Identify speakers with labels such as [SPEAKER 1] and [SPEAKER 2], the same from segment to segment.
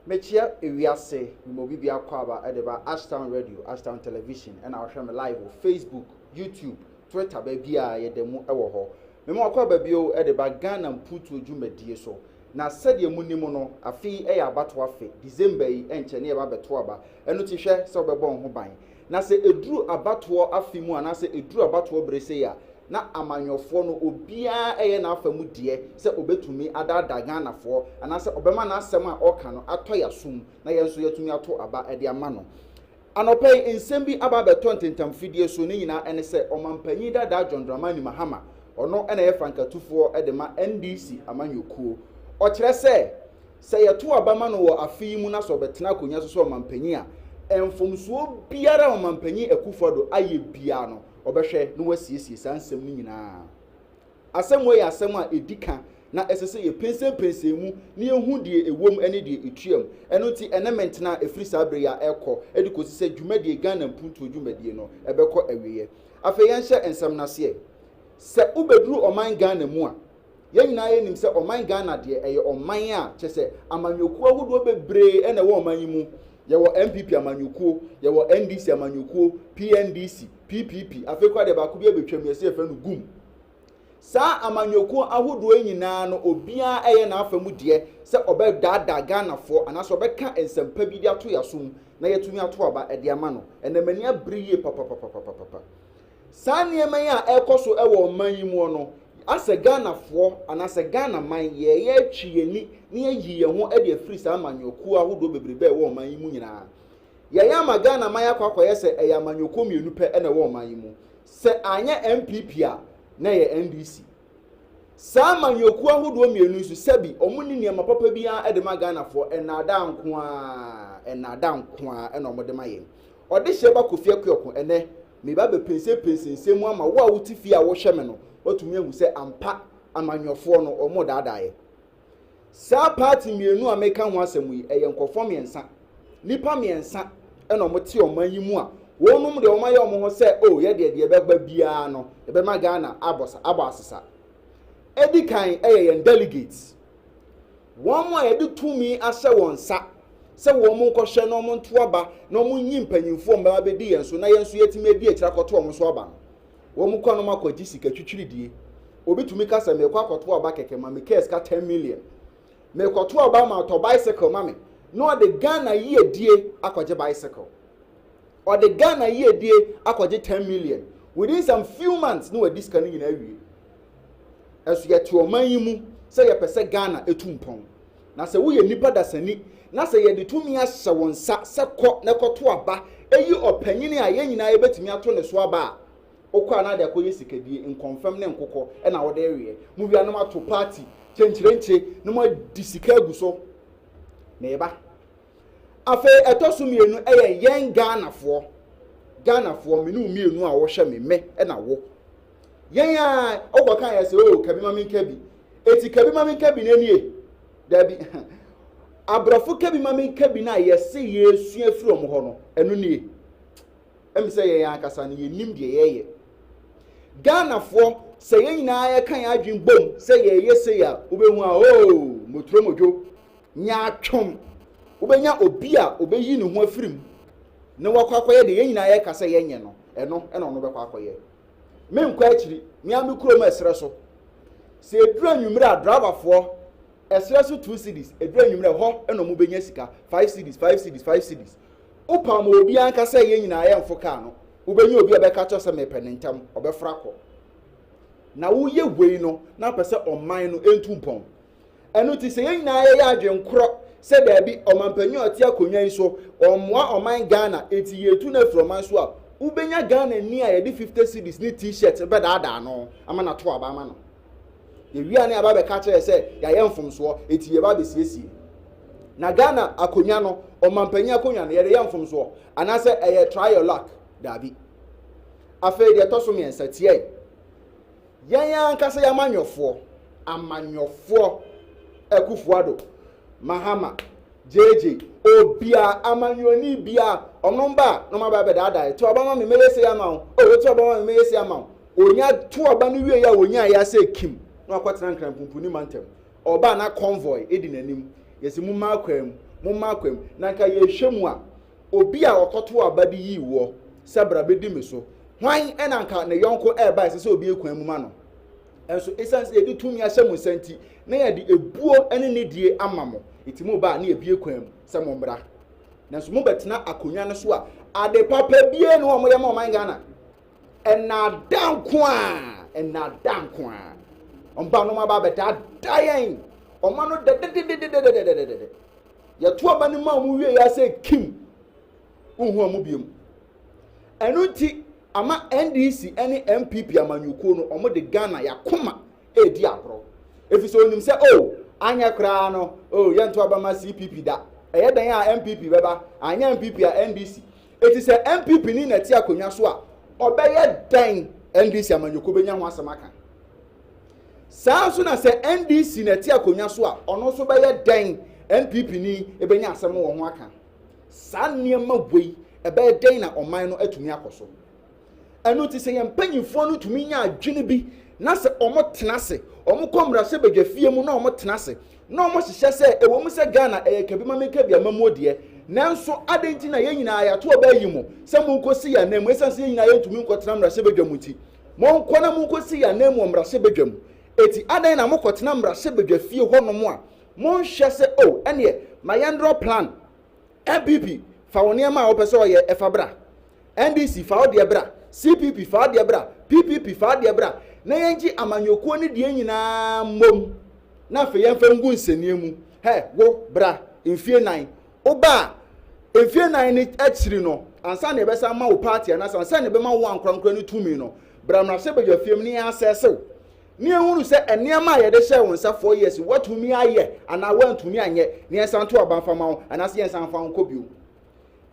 [SPEAKER 1] Mekyia ewiase mema obi biara akwaaba de ba Ashtown Radio, Ashtown Television ɛna wohwɛ me live wɔ Facebook, YouTube, Twitter baabiara yɛda mu wɔ hɔ. Mema wakwaaba bio de ba Ghana mputuo dwumadie so. Na sɛdeɛ monim no, afe yi yɛ abatoɔ afe, December yi ɛnkyɛ ne yɛba abɛto aba. Ɛno nti hwɛ sɛ wobɛbɔ wo ho ban. Na sɛ ɛduru abatoɔ afe mu anaasɛ ɛduru abatoɔ bere sei a, na amanyɔfoɔ no obiara ɛyɛ n'afa mu deɛ sɛ ɔbɛtumi adaadaa Ghanafoɔ anaasɛ ɔbɛma n'asɛm a ɔreka no atɔ yɛn asom na yɛn nso yɛatumi ato aba de ama no. Anɔpa yi, nsɛm bi aba abɛtɔ ntentam fidie so, ne nyinaa ɛne sɛ Ɔmanpanyin dadaa John Dramani Mahama, ɔno na ɛyɛ frankatufoɔ de ma NDC amanyɔkuo. Ɔkyerɛ sɛ, sɛ yɛto aba ma no wɔ afe yi mu na sɛ ɔbɛtena akonnwa so sɛ ɔmanpanyin a, mfomsoɔ biara a Ɔmanpanyin Akufo-Addo ayɛ biara no, ɔbɛhwɛ na wasiesie saa nsɛm no nyinaa. Asɛm wei yɛ asɛm a ɛdi ka na ɛsɛ sɛ yɛpɛnsɛmpɛnsɛn mu na yɛhu deɛ ɛwom ne deɛ ɛtua mu. Ɛno nti ɛnnɛ mentena a ɛfiri saa berɛ yi a ɛrekɔ de kɔsi sɛ dwumadie, Ghana mpuntuo dwumadie no ɛbɛkɔ awieɛ. Afei yɛnhyɛ nsɛm no aseɛ. Sɛ wobɛduru ɔman Ghana mu a, yɛn nyinaa yɛnim sɛ ɔman Ghana deɛ ɛyɛ ɔman a kyerɛ sɛ amanyɔkuo ahodoɔ bebree na ɛwɔ ɔman yi mu. Yɛwɔ NPP amanyɔkuo, yɛwɔ NDC amanyɔkuo, PNDC, PPP, afei koraa deɛ baako bi abɛtwam yɛsɛ yɛfrɛ no GUM. Saa amanyɔkuo ahodoɔ yi nyinaa no obiara ɛyɛ n'afa mu deɛ sɛ ɔbɛdaadaa Ghanafoɔ anaasɛ ɔbɛka nsɛmpa bi de ato yɛn asom na yɛatumi ato aba de ama no. Ɛnɛ m'ani abere yie papapapapapa. Saa nneɛma yi a ɛrekɔ so wɔ ɔman yi mu no, asɛ Ghanafoɔ anaasɛ Ghana man yɛreyɛ atwi yɛn ani na yɛayi yɛn ho de afiri saa amanyɔkuo ahodoɔ bebrebe a ɛwɔ ɔman yi mu nyinaa. Yɛyɛ ama Ghana man akɔ akɔyɛ sɛ ɛyɛ amanyɔkuo mmienu pɛ na ɛwɔ ɔman yi mu. Sɛ anyɛ NPP a, na ɛyɛ NDC. Saa amanyɔkuo ahodoɔ mmienu yi nso, sɛbi, wɔn nni nneɛma papa biara de ma Ghanafoɔ, nnaadaa nko ara, nnaadaa nko ara na wɔde ma yɛn. Ɔdehyeɛ ba Kofi Akuoko, ɛnnɛ, mereba abɛpɛnsɛmpɛnsɛ nsɛm mu ama wo a wote fie a wohwɛ me no, woatumi ahu sɛ ampa amanyɔfoɔ no, wɔredaadaa yɛn. Saa party mmienu a meka ho asɛm yi, ɛyɛ nkurɔfoɔ mmiɛnsa. Nnipa mmiɛnsa na wɔte ɔman yi mu a wɔnom deɛ wɔayɛ wɔn ho sɛ oh yɛ deɛ deɛ ɛbɛba biara no yɛbɛma Ghana abɔ abɔ asesa. Edi kan ɛyɛ yɛn delegates. Wɔn a yɛde tumi ahyɛ wɔn nsa sɛ wɔn nkɔhwɛ na wɔn nto aba na wɔn nyi mpanyinfoɔ mbɛma bɛdi yɛn so na yɛn nso yɛtumi adi akyire akɔto wɔn so aba no. Wɔn kɔ nom akɔgye sika twitwiridie. Obi tumi ka sɛ merekɔ akɔto aba kɛkɛ ma me kaa sika 10 million. Merekɔto aba ma atɔ bicycle ma me. Na ɔde Ghana yiedie akɔgye bicycle. Ɔde Ghana yiedie akɔgye 10 million. Within some few months na wadi sika no nyinaa awie. Ɛso yɛte ɔman yi mu sɛ yɛpɛ sɛ Ghana etu mpɔn. Na sɛ woyɛ nipa dasani na sɛ yɛde tumi ahyɛ wo nsa sɛ kɔ na kɔto aba eyi ɔpanyin a yɛn nyinaa yɛbɛtumi ato ne so aba a, wokɔ a na ade akɔyɛ sikadie, nkɔmfɛm ne nkokɔ na wode reweɛ. Mo wia na moato party kyenkyerenkye na moadi sika agu so. Meba. Afei ɛtɔ so mmienu ɛyɛ yɛn Ghanafoɔ. Ghanafoɔ, me ne wo mmienu a wɔhwɛ me, me na wo. Yɛn a wokɔka yɛ sɛ, oh, kabi ma menka bi. Eti kabi ma menka bi no nie. Dabi. Aborɔfo kabi ma menka bi no a yɛse yɛsua firi wɔn hɔ no, ɛno nie. Ɛmi sɛ yɛn ankasa no yɛnim deɛ yɛyɛ. Ghanafoɔ, sɛ yɛn nyinaa yɛka yɛn adwene bom sɛ yɛyɛ sei a, wobɛhu a, oh, moturo modwo, nyaatwom. Wobɛnya obi a obɛyi ne ho afiri mu na wakɔ akɔyɛ deɛ yɛn nyinaa yɛka sɛ yɛnyɛ no, ɛno ɛna ɔno bɛkɔ akɔyɛ. Menkɔ akyiri, me ara me kurom ɛserɛ so. Sɛ ɛduru anwummerɛ a, driverfoɔ, ɛserɛ so 2 cedis, ɛduru anwummerɛ hɔ ɛna ɔmo bɛnya sika, 5 cedis, 5 cedis, 5 cedis. Wopam obi anka sɛ yɛn nyinaa yɛmfo kaa no, wobɛnya obi a ɔbɛka kyerɛ sɛ mepɛ ne ntɛm, ɔbɛforo akɔ. Na woyɛ wei no, na wopɛ sɛ ɔman no ɛntu mpɔn. Ɛno nti sɛ yɛn nyinaa yɛyɛ adwenkorɔ sɛ daabi, ɔmanpanyin a ɔte akonnwa yi so, ɔmmoa ɔman Ghana, enti yɛretu no afiri ɔman so a, wobɛnya Ghanani a yɛde 50 cedis ne t-shirt bɛdaadaa no ama no ato aba ama no. Yɛwie a ne aba bɛka kyerɛ sɛ yɛayɛ mfomsoɔ, enti yɛba abɛsiesie. Na Ghana akonnwa no, ɔmanpanyin akonnwa no, yɛde yɛ mfomsoɔ anaasɛ ɛyɛ try your luck? Daabi. Afei deɛ ɛtɔ so mmiɛnsa, tiae. Yɛn ankasa yɛn amanyɔfoɔ, amanyɔfoɔ, Akufo-Addo, Mahama, JJ, obia, amanyɔni bia, ɔno ba a, na ɔmo aba abɛdaadaa yɛ, to aba ma me, mɛyɛ sei ama wo, oh, to aba ma me, mɛyɛ sei ama wo. Onya to aba no wie yɛ a onya yɛ asɛ kim, na wakɔtena Nkran Pumpuni mantam. Ɔba na convoy edi n'anim, yɛsi mo mma akwan mu, Momma akwan mu. Na nka yɛhwɛ mu a, obi a ɔkɔto aba de yii woɔ sɛ bra bɛdi me so, hwan na nka ne yɔnko ɛreba a ɛsɛ sɛ obue kwan mu ma no? Nso esiane sɛ yɛde tumi ahyɛ mo nsa nti, na yɛde ebuo ne nidie ama mo. Enti moba a, na yɛbue kwan mu sɛ mommra. Nanso mobɛtena akonnwa no so a, ade papa bie ne wɔn yɛ ma ɔman Ghana. Ɛnaadaa nko a, ɛnaadaa nko a. Ɔmba no aba abɛdaadaa yɛn. Ɔma no dɛdɛdɛdɛdɛdɛdɛdɛdɛ. Yɛto aba no ma wɔn wie yɛ asɛ kim. Wohu wɔn biom. Ɛno nti ama NDC ne NPP amanyɔkuo no wɔn de Ghana yakoma redi agorɔ. Ɛfiri sɛ onim sɛ oh anyɛ koraa no oh yɛnto aba ma CPP da. Ɛyɛ dɛn a NPP bɛba, anyɛ NPP a NDC. Eti sɛ NPP ni na ɛte akonnwa so a, ɔbɛyɛ dɛn NDC amanyɔkuo bɛnya ho asɛm aka. Saa nso na sɛ NDC na ɛte akonnwa so a, ɔno nso bɛyɛ dɛn NPP ni bɛnya asɛm wɔ ho aka. Saa nneɛma wei, ɛbɛyɛ dɛn na ɔman no atumi akɔ so? Ɛno nti sɛ yɛn mpanyinfoɔ no tumi nya adwene bi na sɛ wɔtena ase, wɔkɔ mmarahyɛbadwafie mu na wɔtena ase na wɔhyehyɛ sɛ ɛwɔ mu sɛ Ghana ɛyɛ kabi ma menka bi amammuo deɛ, nanso adɛn nti na yɛn nyinaa yɛato ɔbaa yi mo sɛ monkɔsi yɛn anan mu ɛsiane sɛ yɛn nyinaa yɛntumi nkɔtena mmarahyɛbadwa mu nti, monkɔ na monkɔsi yɛn anan mu wɔ mmarahyɛbadwa mu. Eti adɛn na mokɔtena mmarahyɛbadwafie hɔnom a monhwɛ sɛ oh ɛneɛ ma yɛndrɔ plan NPP fa wo nneɛma a wopɛ sɛ ɔyɛ ɛfa bra, NDC fa wo deɛ bra, CPP fa wo deɛ bra, PPP fa wo deɛ bra na yɛngye amanyɔkuo no deɛ nyinaa mmom na afei yɛmfa ngu nsɛnniɛ mu. Hɛ, wo bra mfie nan, woba a mfie nan no akyiri no ansa na yɛbɛsan ma wo party anaasɛ ansa na yɛbɛma wo ankorankora no tumi no, bra mmarahyɛbadwafie mu na yɛn asɛse wo na yɛhunu sɛ nneɛma a yɛde hyɛɛ wo nsa 4 years woatumi ayɛ anaa woantumi anyɛ na yɛnsan to aba mfa ma wo anaasɛ yɛnsan mfa wo nkɔ bio.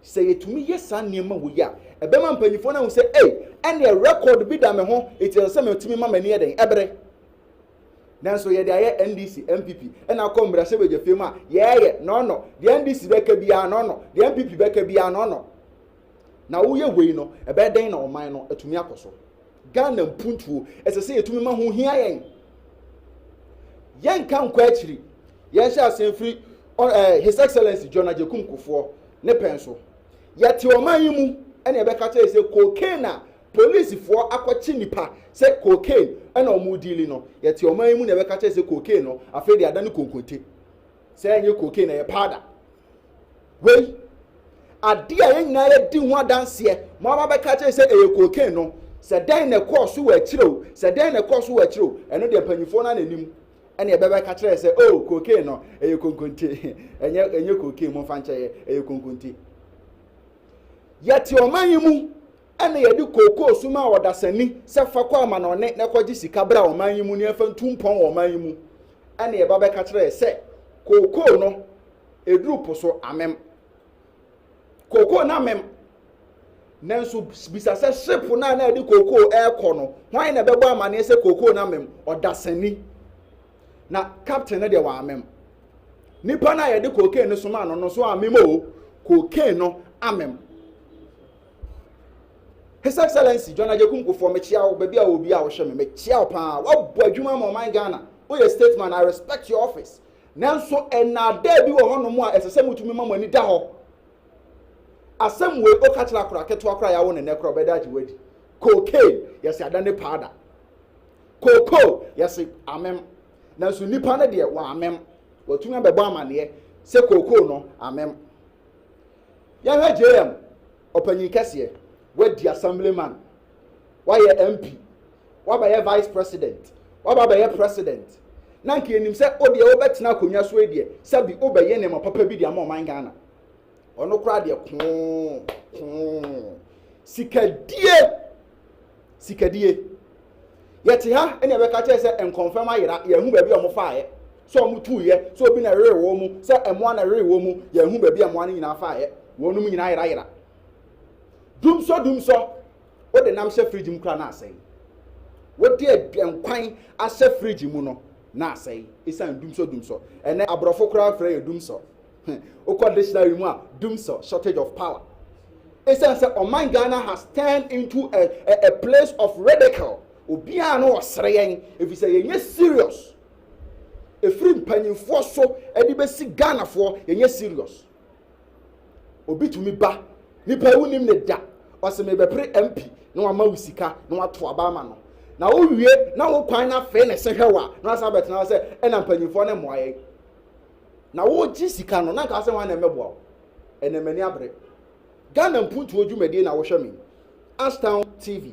[SPEAKER 1] Sɛ yɛtumi yɛ saa nneɛma wei a, ɛbɛma mpanyinfoɔ no ahu sɛ ei, ɛneɛ record bi da me ho, eti ɛsɛ sɛ metumi ma m'ani yɛ den ɛbere. Nanso yɛde ayɛ NDC, NPP ɛna akɔ mmarahyɛbadwafie mu a yɛɛyɛ nɔɔnɔ, deɛ NDC bɛka biara nɔɔnɔ, deɛ NPP bɛka biara nɔɔnɔ. Na woyɛ wei no, ɛbɛyɛ dɛn na ɔman no atumi akɔ so? Ghana mpuntuo, ɛsɛ sɛ yɛtumi ma ho hia yɛn. Yɛnka nkɔ akyiri, yɛnhyɛ aseɛ mfiri His Excellency John Agyekum Kufuor ne pɛn so. Yɛte ɔman yi mu ɛna yɛbɛka kyerɛ sɛ cocaine a polisifoɔ akɔkye nipa sɛ cocaine ɛna wɔn deali no, yɛte ɔman yi mu na yɛbɛka kyerɛ sɛ cocaine no afei de ada ne konkonte. Sɛ ɛnyɛ cocaine ɛyɛ powder. Wei adeɛ a yɛn nyinaa yɛdi ho adanseɛ, mo aba bɛka kyerɛ sɛ ɛyɛ cocaine no, sɛ dɛn na ɛkɔɔ so wɔ akyire o, sɛ dɛn na ɛkɔɔ so wɔ akyire o, ɛno deɛ mpanyinfoɔ no n'anim ɛna ɛbɛbɛka kyerɛ sɛ oh cocaine no ɛyɛ konkonte, ɛnyɛ cocaine, mo nfa nkyɛn ɛyɛ konkonte. Yɛte ɔman yi mu ɛna yɛde kookoo suma a ɔdasani sɛ fa kɔ amanɔne na ɛkɔgye sika bra ɔman yi mu ne ɛfa ntu mpɔn wɔ ɔman yi mu, ɛna yɛba bɛka kyerɛ sɛ kookoo no eduru po so amem, kookoo no amem. Nanso bisa sɛ ship no a na yɛde kookoo ɛrekɔ no, hwan na ɛbɛbɔ amaneɛ sɛ kookoo no amem? Ɔdasani. Na captain no deɛ wamem. Nipa no a yɛde cocaine no soma no no so amem o, cocaine no amem. His Excellency John Agyekum Kufuor, mekyia wo baabi a obi a wohwɛ me, mekyia wo paa. Woabɔ adwuma ma ɔman Ghana. Woyɛ statesman, I respect your office. Nanso ɛnaadaa bi wɔ hɔnom a ɛsɛ sɛ motumi ma mo ani da hɔ. Asɛm wei woka kyerɛ akora ketewa koraa yɛawo ne nnɛ koraa ɔbɛda agye wadi. Cocaine yɛsɛ ada ne powder. Cocoa yɛsɛ amem. Nanso nipa no deɛ wɔamem. Watumi abɛbɔ amaneɛ sɛ cocoa no amem. Yɛhwɛ JM ɔpanyin kɛseɛ, wadi assemblyman, wayɛ MP, wabɛyɛ vice president, waba bɛyɛ president. Na nka yɛnim sɛ o deɛ wobɛtena akonnwa so yi deɛ sɛbi wobɛyɛ nneɛma papa bi de ama ɔman Ghana. Ɔno koraa deɛ koo koo sikadie sikadie. Yɛte ha ɛna yɛbɛka kyerɛ sɛ nkɔnfɛm ayera, yɛnhu baabi a wɔn faeɛ, sɛ wɔn tuiɛ, sɛ obi na ɛwee wɔn mu, sɛ mmoa na ɛwee wɔn mu, yɛnhu baabi a mmoa no nyinaa faeɛ, wɔn mu nyinaa ayerayera. Dumsɔ dumsɔ, wode nam hyɛ fridge mu koraa na asɛe. Wode nkwan ahyɛ fridge mu no na asɛe, ɛsiane dumsɔ dumsɔ. Ɛnɛ aborɔfo koraa frɛ yɛ dumsɔ. Wokɔ dictionary mu a, dumsɔ, shortage of power. Ɛsiane sɛ ɔman Ghana has turned into a place of ridicule. Obiara no ɔsere yɛn, ɛfiri sɛ yɛnyɛ serious. Ɛfiri mpanyinfoɔ so ɛde bɛsi Ghanafoɔ, yɛnyɛ serious. Obi tumi ba, nipa ewu nim ne da, ɔsɛ mebɛpere MP na wama wo sika na wato aba ama no, na wowie na wo kwan na afei na ɛsɛ hwɛ wa na wasan bɛtena hɔ sɛ ɛna mpanyinfoɔ ne mmoa yɛn. Na wogye sika no na nka sɛ wɔn na ɛmɛboa wo. Ɛnɛ m'ani abere. Ghana Mpuntuo dwumadie na wohwɛ me, Ashtown TV.